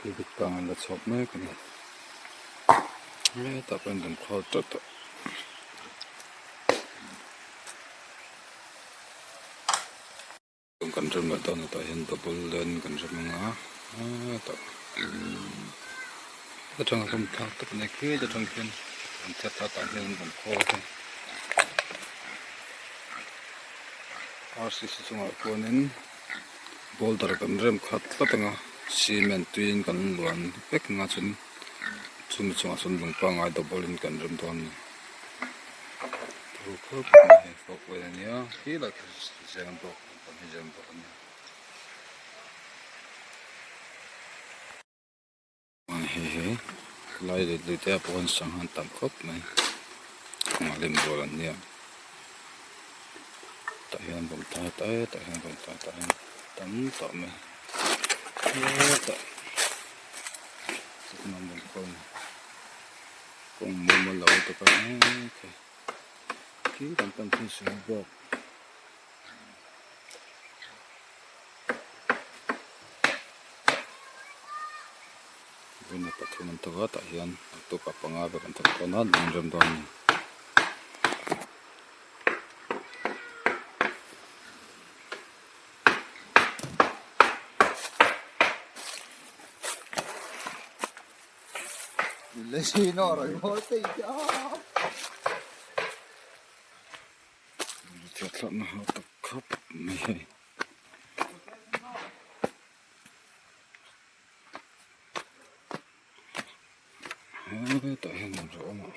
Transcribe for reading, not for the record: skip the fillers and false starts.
Cubic tang an la chhuak mek a ni hetah pawh hian lungkhawr teuh tawh. Kan rem leh dawn tah hian double lane kan rem ang a hetah atanga rawng thlak tak nei khi atang khian an chhiat thlak tah hian an khawl a rcc chungah chuanin boulder kan rem khat tlat ang a cement tuiin kan luan vek ang a chuan chumi chungah chuan lung pangngai double in kan rem dawn a ni. Hei hi lai leh lui te ah pawh hian sangha an tam khawp mai kawngah lem rual an nia tah hian rawn tai ta e tah hian rawn tai tah hian tam tawh mai hetah an rawn khawi a ni. Kawng mumal lo lutuk a khi kan pan phei sual bawk. Vawiin pathum an thawk a tah hian tukah panga vel an thawk dawn a an inrem dawn a ni. Chhiathlawhna ho tak khawp mai hei. Hetah hian rawn awm a.